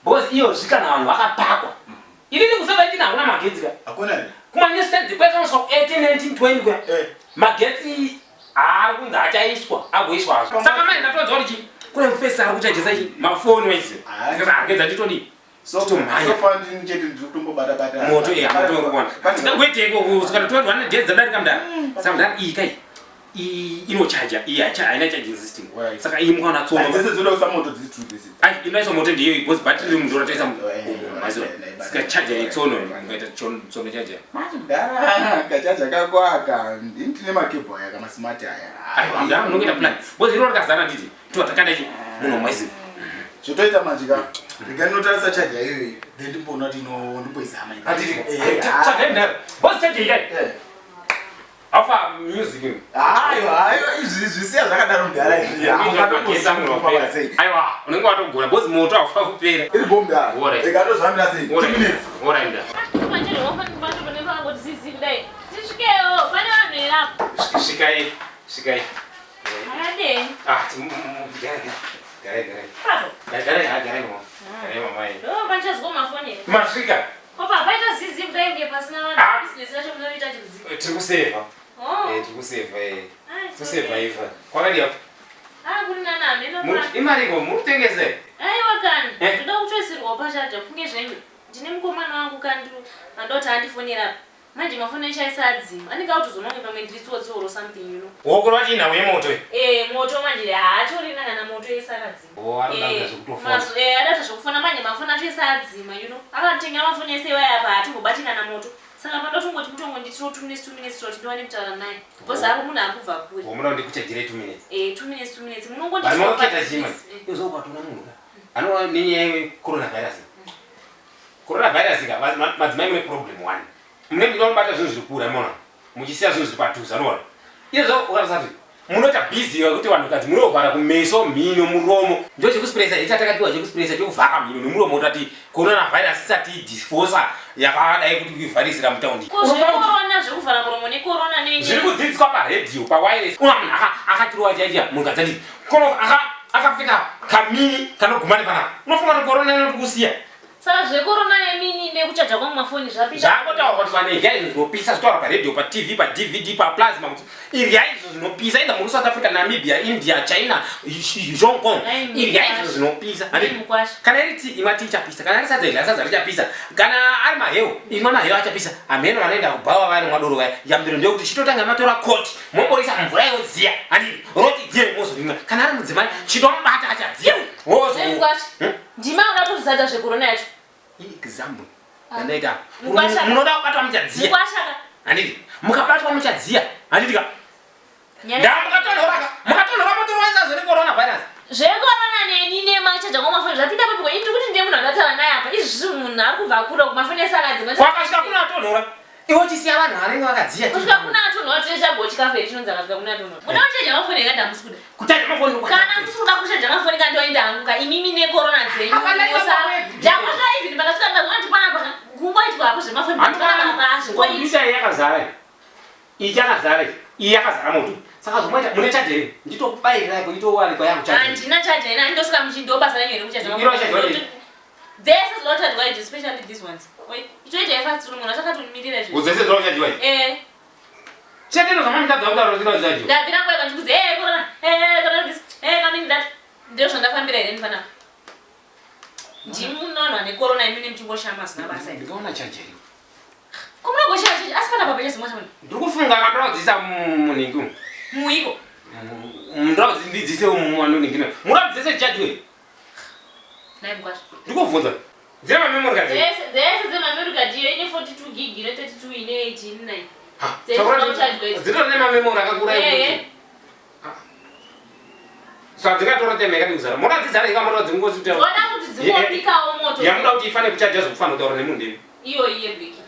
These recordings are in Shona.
Because iyozvi kana vanhu vakapakwa. Inini ku17 hakuna magetsi ka. Hakuna here? Kuma stand kwese unosvika ku 18 19 20 kuya. Eh. Magetsi aari kunzi achaiswa agoiswa hazvo. Saka manje ndatodzwa kuti chi kune mufesi ari kuchajesa chi mafoni wese. Ah. Ndikati aregedza nditodii? So Titomhanya. so far ndini chete ndiri kutombobata bata. Moto eh moto uri kuona. Tingagoiteko kusvika 21 days dzadarika mudara. Saka mudara iyi kai iyi inochaja iyi haina charging system. Right. Saka iyi mukaona tsono. Dzese dzinoda kuisa moto dziri true dzese. Ai inoiswa moto ndiyo because battery riri mundoro toisa Eh, maziva. eh, Saka charger yetsono mukaita tsono charger. Manje mudhara kachaja kako aka ndini tine makebho aya kamasmart aya. Aiwa mudara munongoita plan. Because iro rakazara nditi tova takanda chi munhu mwaiziva. Zvotoita manje ka. Rega ndinotarisa chaja iyoyi then ndimboona kuti ino ndimboizama. Handiti. Eh, ah. Charger mudara. Because charger ikai. Eh. Alpha music. Aiwa aiwa izvi zvisiya zvakadaro mudhara izvi. Aiwa unenge watogona because moto haufa kupera. Iri bombe aya. Alright. Rega ndozvambira sei? 2 Alright. minutes. Alright mudara. Manje ndinofanira pacho pane pakangoti zizi kudai. Tisvikewo pane vanhu here apo? Svikai, svikai. Akadei. Ah, garai, garai, garai. Papo. Garai, garai mama. Garai mama. Ndo panchazwa mafoni here. Masvika. Kopa paita zizi kudai kunge pasina Ah. vanhu. Business yacho munoita chirudzi. Tiri kusevha. Oh. Eh, tiri kusevha eh. Ah, it's Tiri kusevha okay. ifa. Kwakadii apo? Ah, kuri nana hameno pa. Imariko muri kutengesa? Aiwa kani. Eh. Ndoda kutoisirwawo pachaja kunge zvenyu. Ndine mukomana wangu kandi andoti andifonera apa. Manje mafoni acho aisa adzima. Anenge autozoona kunge pamwe ndiri tsotsi or something you know. Wokuri vati inhau yemoto iyi. Eh, moto manje haatorina kana moto yese akadzima. Oh, anoda kuita Eh, zvekutofona. Ada zvekufona manje mafoni acho ese adzima you know. Akatengera mafoni ese iwaya apa haatombobati kana moto. Saka panoda tongoti mutongonditiro 2 minutes 2 minutes toti ndiwane kutaura naye. Because ari munhu ari kubva kure. Womuda kuti ndikuchajire 2 minutes. Eh, 2 minutes 2 minutes. Vanhu Munongonditiro vaketa chima. Izo ukatoona munhu ka. Anova nenyaya yecoronavirus. Coronavirus ka madzimai mune problem one. Mune munobata zvinhu zviri kure mona. Muchisiya zvinhu zviri padhuze anoona. Izvo ukasati munoita busy yekuti vanhukadzi munovhara kumeso, mhino, muromo. Ndo chekuspresa ichi chatakapiwa chekuspresa chekuvhara mhino nemuromo tati coronavirus isati disfosa yakadai kuti kuivharisira mutaundi. Ko zvekorona zvekuvhara muromo nekorona Zviri nenye. kudzidziswa paredhiyo pawireless. Una munhu akatirova chaichiya munhukadzi anditi. Kono akapfeka kamini kanoguma nepanapa. Unofunga kuti corona inotikusiya. Saka zvekorona nemini nekuchaja kwangu mafoni zvapinda. Zvakotaurwa kuti vanhu idyai izvo zvinopisa zvitaurwa paredhiyo patv padvd paplasma kuti idyai izvo zvinopisa either muri South Africa Namibia India China Hong Kong idyai izvo zvinopisa. Nai mukwasha. Kana iri tii imwa tii ichapisa kana ari sadza idya sadza richapisa kana ari maheu imwa maheu achapisa hameno vanoenda kubhawa vaya nomwa doro vaya yambiro ndeyekuti chitotanga matora koti momboisa mvura yodziya handiti roti dziye mozorimwa kana ari mudzimai chitomubata achadziya wozo Nai mukwasha. Ndima uda kutozadza zvekorona yacho. Example yandaita apa. Mukwasha. Munoda kubatwa muchadziya Mukwasha ka. handiti mukabatwa muchadziya handiti ka Nyaya- ndaa mukatonhora ka mukatonhora motorwaisa necorona virus Zvekorona neni nemachaja kwangu mafoni zvapinda papi ini ndiri kuti ndiye munhu andataura naye apa. Izvi munhu ari kubva kure kumafoni ese akadzima. kwakasvika kuna atonhora iwe uchisiya vanhu vanenge vakadziya Kusvika kuna atonhora tichagwa chikafu here chinonzi akasvika kuna atonhora. Muda kuchaja mafoni here kana musi kuda? kuchaja mafoni Kana musi kuda kuchaja mafoni kana ndoenda hangu ka imimi nekorona dzenyu. Hapana Musara. iwe- Ndakosvika even pandasvika ndazoona kuti panapa kungoitwa hapo zvemafoni panapa hazvingoiti. Kompyuta iyi yakazara iyi. Iyi yakazara iyi. Iyi yakazara moto. Saka zvomaita mune chaja here? Nditokubayira yako itowanikwa yangu chaja. Handina chaja ina ndosvika muchindo basa renyu here kuchaja Iro chaja here? Dzese dzinochajwa idzi especially these ones. Oi, itoita yefast munhu achakatonimirira izvi. Dzese dzinochajiwa iyi. Eh. Chete ndozvamamutadza kutaura kuti dzinochajiwa. Ndabvira nguva yakandikudza, eh corona, eh corona this, eh coming that. Ndizvo zvandafambira here ndifanapa. Ndimi munowanwa nekorona imi nemuchingoshama zina basa iri. Ndikaona chaja here. Ko munogoshama chaja asi panapa pachazimwa chamuna. Ndiri kufunga kandodzidzisa munhingi umu. Muiko. Ndodzidzise umu anonhingi. Munodzidzise chajiwe. Nai mukwasha. Ndikubvunza. Dzine mamemory card. Dzese dzese dzemamemory card iyo ine 42 gig, ine 32, ine 8, ine 9. Dzese Chakura dzinochajwa idzi. dzinotori nemamemory akakura Eh, eh. So hadzingatora time yakati kuzara. Munodzidzara ika munoda Ndoda kuti dzingobikawo moto. Yamuda kuti ifane kuchaja zvekufanira kutaura nemunhu ndemi. Iyo iye bliki.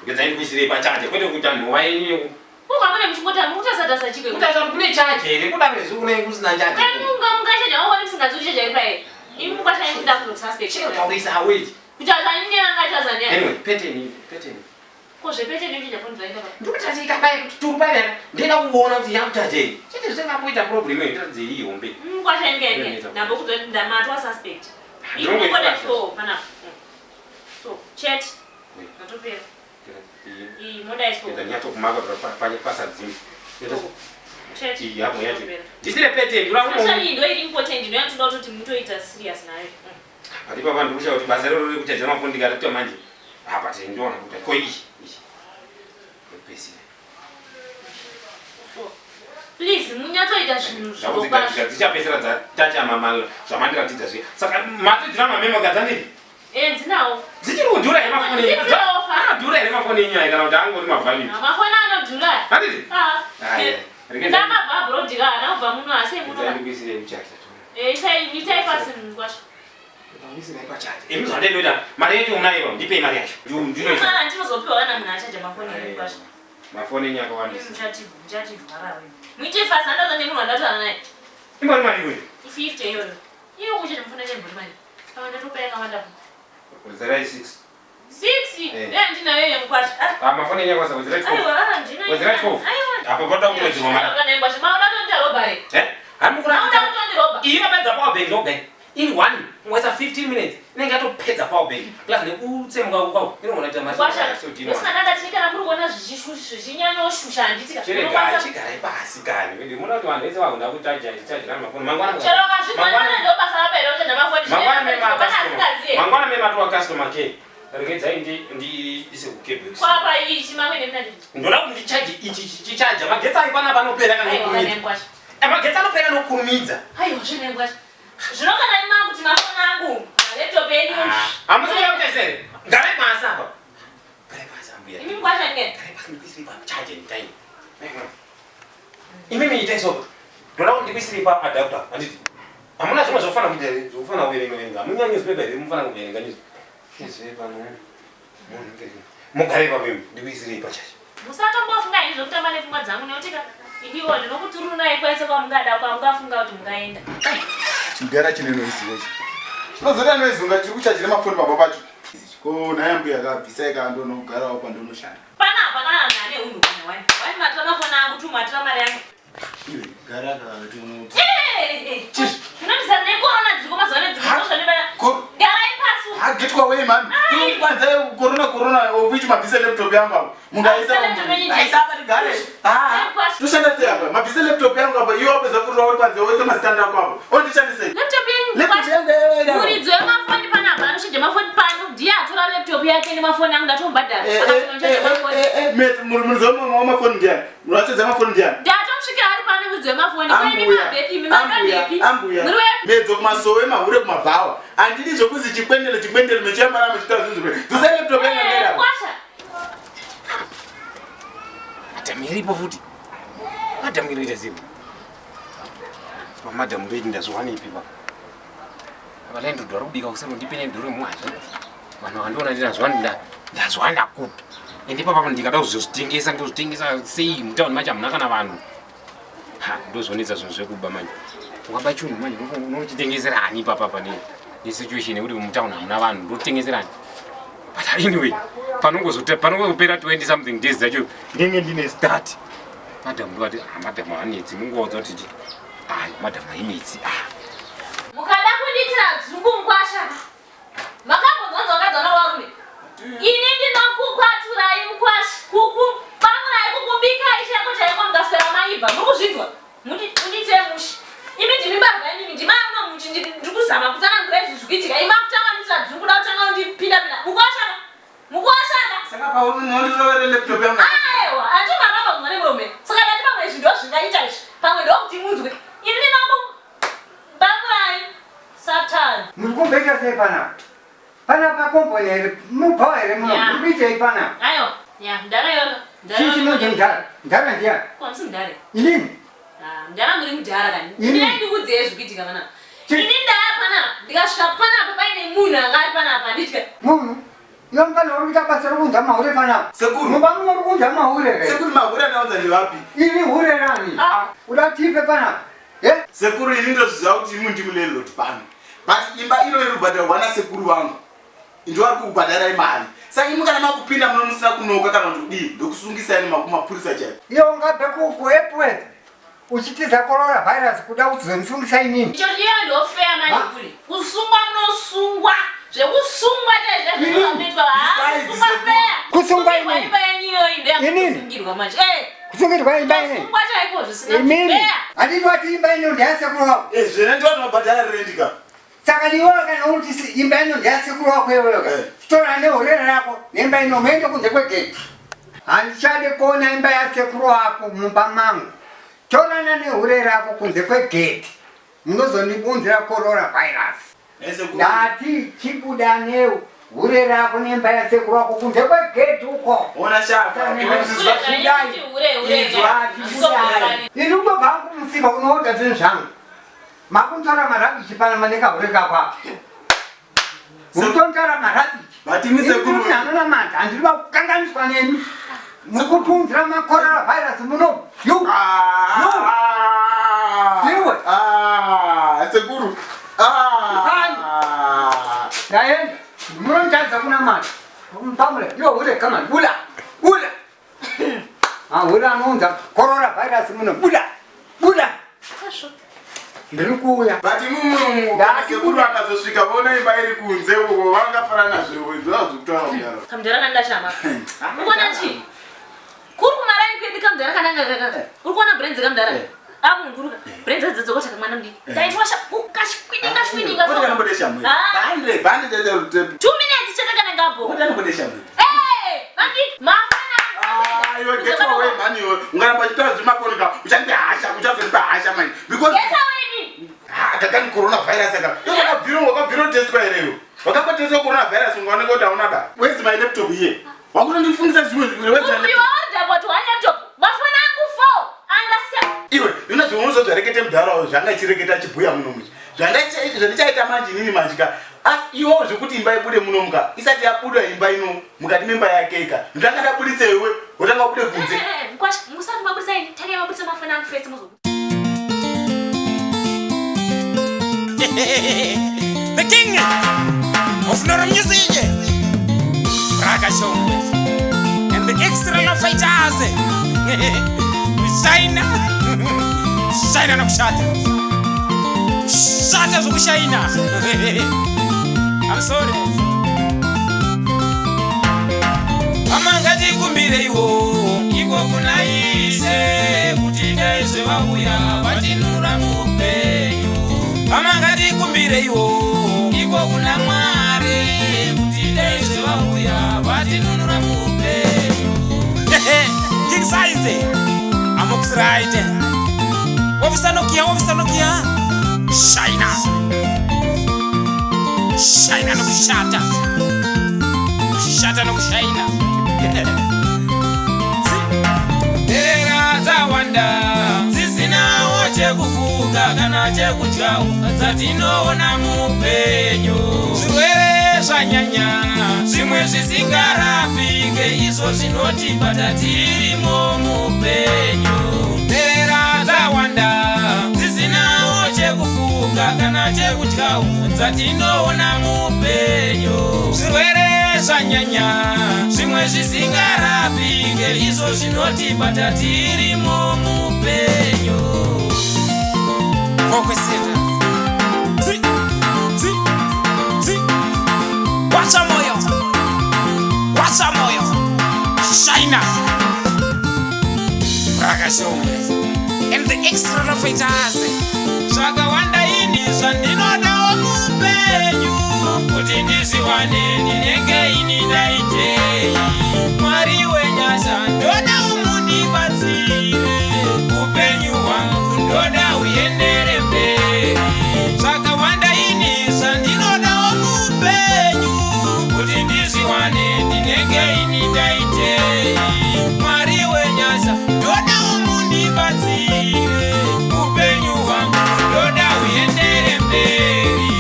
Ngedzai ndikuisirei pachaja kwete kuti anhu waenyu. Kuka mune muchingota mukutasatasa chikwe. Kuti asati kune chaja here kudaro izvi kune kusina chaja. Kai munga mungachaja wangu musingazi kuchaja iri paye. Imi mukwasha imi kuda kususpect. Chero taurisa await. Kuchaza nini angachaza ndiani? Anyway, pattern pattern. Ko zvepete ndinochaja phone zvaenda pa. Ndikuti ati ikabaya kuti turu paya ndenda kuona kuti yakuchaja here. Chete zvisingamboita problem iyo ndiratidze iyi hombe. Mukwasha inge inge. Inoita. Ndambo kuzoti ndamatwa suspect. Inongoda so panapa. So, chete. Matopera. Iyi modai so. Ndanyatsokumaka pasadzimba. Chete. Iyi yamwe yacho. Ndisire pete ndura Especially ndo iri important ndo yatoda kutoti mutoita serious nayo. Pati papa ndikusha kuti basa rero rekuchaja mafoni ndikatoita manje. Apa tindoona kuti ko iyi iyi. Pesi. So, please munyatsoita zvinhu Zvakudzigadzika dzichapesera dzatacha mama zvamandiratidza zviya. Saka matodzira mamemo gadzanei? Eh, dzinawo. Dzichiri kudhura here mafoni enyu? Dzinawo fa. Anodhura here mafoni enyu aya kana kuti angori mavalid? Mafoni anodhura. Handiti? Ah. Aya. Regedza. Ndakabva abroad ka, haana kubva muno asi muno. Ndikuisire kuchaja. Eh, itai itai pasi mkwasha. Ndikuisire pachaja. Imi zvandinoita mari yacho unayo ndipei mari yacho. Ndinoita. Mwana ndinozopiwa kana munhu achaja mafoni enyu mkwasha. Mafoni enyu akawandisa. Muchati muchati wewe. Muite fast andaza nemunhu wandataura naye. Imbori mari iwe. I50 iyoyo. Iyo kuchaja mafoni acho imbori mari. Kawanda ndatopa yakawanda. Wedzerai 6. 6. Eh. Eh, ndinayo iyo mkwasha. Ah, Ah, mafoni enyu akawandisa wedzerai 12. Aiwa, ah, ndinayo. Wedzerai 12. Aiwa. Apo patoda kutoedzerwa mari. Kana mkwasha, maona tondiroba re. Eh? Hamukura. Maona tondiroba. Iyi inopedza power bank yoga. Iri one ungoisa 15 minutes inenge yatopedza power bank. Plus nekutsemuka kwako inogona kuita mari. Kwasha, So dino. usina ndati kana muri kuona zvichinyanyoshusha handiti ka. Chiregai, Unokwanisa- chigarai pasi kani. Munoona kuti vanhu vese vakuda kutaja chajira mafoni. Mangwana Chero ukazvinzwa Mangwana- ndo basa rapera kuchaja mafoni. mangwana mema Pana customer. asingaziye. Mangwana mema tuwa customer care. Regedzai ndi ndiise ku cable. Kwapa ichi mamwe nemina nditi. Ndoda kuti ndichaje ichi chichaja. Magetsi ayi panapa anopera kana Aiwa nokurumidza. kana mkwasha. Eh, magetsi anopera nokurumidza. Aiwa zvine mkwasha. Zvino kana ima kuti mafoni angu, malaptop enyu. Hamusi kuda kuita sei? Garai pasi apa. Garai pasi ambuya. Imi mkwasha nge. Garai pasi ndikuisirei pachaje ndai. Imimi itai so. Ndoda kuti ndikuisirei pa adapter. Handiti. Hamuna zvimwe zvofanira kuita here? Zvofanira kuverenga verenga. Hamunya newspaper here? Mufanira kuverenga news. Newspaper no. Munhu ngeri. Mugare ipapo imi. Ndikuisirei pachaje. Musatombofunga ini zvekutamba nepfungwa dzangu nekuti ka iniwo ndinokuturunai kwese kwamungada kwamungafunga kuti mungaenda. Chimugara chine noise ichi. Chinozoita noise unga chiri kuchajira mafoni pamba pacho. Ko naye mbuya akabvisai ka ndonogarawo pandonoshanda. Panapa kana vanhu ane unhu kana wani. Wani matora mafoni angu tu matora mari yangu. Iwe gara ka tionoti. Munondisa nekorona dziriko mazuva ano dziriko zvanebaya. Ko Garai pasi. hagetwa way man. Iwe kwanza corona corona of which mabvisa laptop yangu apa. Mungaisa Mabvisa laptop yenyu Aisa apa tigare. Ah. Kwasha. Toshanda sei apa? Mabvisa laptop yangu apa iwe wapedza kurura uri panze woisa mastand ako apa. Ondishandisei. Laptop yenyu Laptop kwasha. yangu yayo iri apa. Muridzi wemafoni panapa anosheja mafoni pano ndiye atora laptop yake nemafoni angu ndatombhadhara. Eh, eh, Akatonochaja eh, mafoni. eh, eh, mate, muridzi wemafoni ndiani? Munachedza mafoni ndiani? Ndatomusvikira ari pano muridzi wemafoni. Ko imi Ambuya, mabhepi imi ambuya, madonhepi. ambuya. Muri wepi? Medzo kumasowe mahure kumabhawa. Handidi zvokuzi chikwendele chikwendele mechiyambara muchiita zvinhu zvimwe. Dzosai laptop yangu Eh, yanga iri apa. Kwasha. Madam iripo futi. Madam inoita sei? Pa madam ndoiti ndazviwanepi pa. Apa landlord vari kubika kusero ndipe nedhoro mwazvi. Vanhu vakandiona ndinazwa ndazwana kupi. Ende ipapa ndikada kuzozvitengesa ndozvitengesa sei mutauni macho hamuna kana vanhu. Ha, ndozvonetsa zvinhu zvekuba manje. Ukaba chinhu manje unochitengesera ani ipapa pane nesituation yekuti mutauni hamuna vanhu ndotengesera ani. But anyway, panongozopera 20 something days dzacho ndinenge ndine start. Madam ndovati, ah madam haanetsi, mungovaudza kuti chi. Ayi, madam hainetsi. Ah. Mukada kundiitira dzungu mukwasha. Makambonzwa wakadzana varume. Ini ndinokukwaturai mukwasha. Kukubamurai kukubikai chaiko chaiko mukaswera maibva. Muri kuzvinzwa? Mundiitire mushe. Imi ndimi mbavha imimi ndimi amuno muchi ndiri kuzama kutsanangura izvi zviri kuitika. Imi makutanga kundiitira dzungu da kutanga kundipinda pinda. Mukwasha ka. Mukwasha ka. Saka paunondirovera laptop yangu. Aiwa, handimaramba kunzwa nemurume. Saka ndati pamwe izvi ndo zvingaita izvi. Pamwe ndokuti munzwe. Ini ndinokubamurai. Satan. Muri kumboita sei panapa? Panapa komboni here? Mubhawa here muno? Yeah. Muri kuitei panapa? Aiwa, ya, mudhara iyoyo. Chii chinonzi mudhara? Mudhara ndiyani? Kwa musi mudhara. Inini? Ah, mudhara muri mudhara kani. Ini? Ndinai ndikuudzei zvikuitika panapa. Chii? Ini ndaya panapa, ndikasvika panapa paine munhu anga ari panapa handitya. Munhu? Iwe mufana uri kuita basa rekuunza mahure panapa? Sekuru. Mumba muno uri kuunza mahure here? Sekuru mahure andaudza ndevapi? Iri hure rani? Ah. Uda tife panapa? Eh? Sekuru ini ndozviziva kuti imi ndimi landlord pano. But imba ino iri kubhadharwa nasekuru vangu. Ndivo vari kukubhadharai mari. Saka imi kana makupinda muno musina kunoka kana kuti kudii ndokusungisai nemapurisa chaivo. Iwe ungabve kuEpworth. Uchitiza corona virus kuda kuzondisungisa inini. Icho iyo ndo fair manje kule. Kusungwa munosungwa. Zvekusungwa chaizvo zvinoitwa. Kusungwa fair. Kusungwa inini. Imba yenyu iyoyi Inini? ndoyakusungirwa manje. Eh. Kusungirwa imba inini. Kusungwa chaiko zvisina Imini. fair. Handiti wati imba ino ndeyasekuru wako. Eh, zvene ndo vanobhadhara rendi ka. Saka iwewe kana uri kuti imba ino ndeyasekuru wako iwewe ka. Eh. Tora nehure rako nemba ino muende kunze kwegate. Handichade kuona imba yasekuru wako mumba mangu. Torana nehure rako kunze kwegate. Munozondibunzira corona virus. Eh, sekuru. Ndati chibuda nehure rako nemba yasekuru wako kunze kwegate uko. Ona shafa. Hure hure. Ini kutobva hangu musika unoodha zvinhu zvangu. Makunditora marabichi pana maneka hure kako apa. Mukutonditora marabichi. But imi sekuru. Anonamata handiri vakukanganiswa nemi. Mukutunzira makorona virus muno. You. Ah. Iwe. Ah, sekuru. Ah. Ndaenda. Munonditadza kunamata. Pamure. Iwe hure kama buda. Buda. Ah, hure anounza corona virus muno. Buda. Buda. Ndiri kuuya. But imumu Ndati sekuru buda. akazosvika voona imba iri kunze uko vangafanana nazvo zvakutaura kudaro. Kamudhara kanda shama. Ukuona chi? Kuri kumarani kwedu kamudhara kananga kaka. Uri kuona brains kamudhara? Apo nguruka. Brains dzidzoka mwana mudiki. Taitwasha ukashwininga shwininga. Kuti kanobode shamwe. Ah. Bande bande chacho rutepi. 2 minutes chete kana ngapo. Kuti kanobode shamwe. Eh, mandi mafana. Ah, iwe get away man iwe. Ungaramba uchitaura zvemafoni ka uchandipa hasha uchazondipa hasha mani because Get away ni. Ah, kakani coronavirus aka. Iwe wakabvira wakabvira testwa here iwe. Wakambotestwa coronavirus ungaoneka kuti hauna da. Where's my laptop here? Wakunondifungisa zvimwe zvinhu. Where's my You laptop? order about one laptop. Mafana angu 4. Understand? Iwe, yona zvaunozo zvarekete mudhara zvanga ichireketa achibhuya muno muchi. Zvandichaita manje inini manje ka. Asi iwo zvekuti imba ibude muno muka. Isati yabuda imba ino mukati memba yake ka. Ndanga ndabuditse iwe, wotanga ubude kunze. Eh, mkwasha musati mabudisa ini. Tange mabudisa mafana angu first muzo. The king of Nora music, Braga Shongwe, and the extra love fighters. China, China nokushata, shata zvokushaina. I'm sorry. Amangatikumbire-iwo iko kuna Ishe kuti dai zvevauya vatinunura muupenyu. Amangatikumbire-iwo iko kuna Mwari kuti dai zvevauya vatinunura muupenyu. King size amoxrite ofisa Nokia, ofisa Nokia, shaina shaina nokushata kushata nokushaina. Nherera dzawanda dzisinawo chekufuka kana chekudyawo dzatinoona muupenyu. Zvirwere zvanyanya zvimwe zvisingarapike izvo zvinotibata tirimo muupenyu. Nherera dzawanda dzisinawo chekufuka kana chekudyawo dzatinoona muupenyu. Zvirwere zvanyanya zvimwe zvisingarapike izvo zvinotibata tirimo muupenyu. Okwesera tsi tsi tsi, wacha moyo, wacha moyo, shaina Rakashongwe and the extra fighters. Zvakawanda ini zvandinodawo muupenyu kuti ndizviwane ndinenge ini ndaitei. Mwari wenyasha ndoda umundibatsire upenyu hwangu ndoda uendere mberi. Zvakawanda ini zvandinodawo muupenyu kuti ndizviwane ndinenge ini ndaitei. Mwari wenyasha ndoda umundibatsire upenyu hwangu ndoda uendere mberi.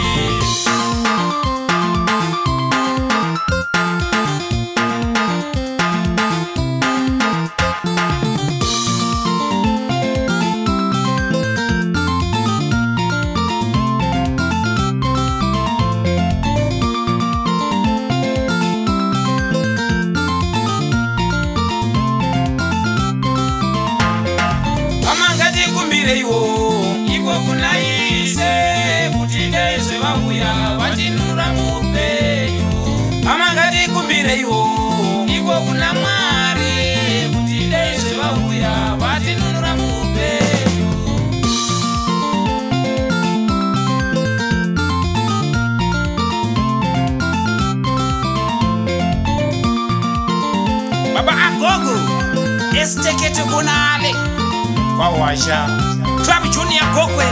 Gogo esitekete kunale kwawasha Club Junior Gokwe.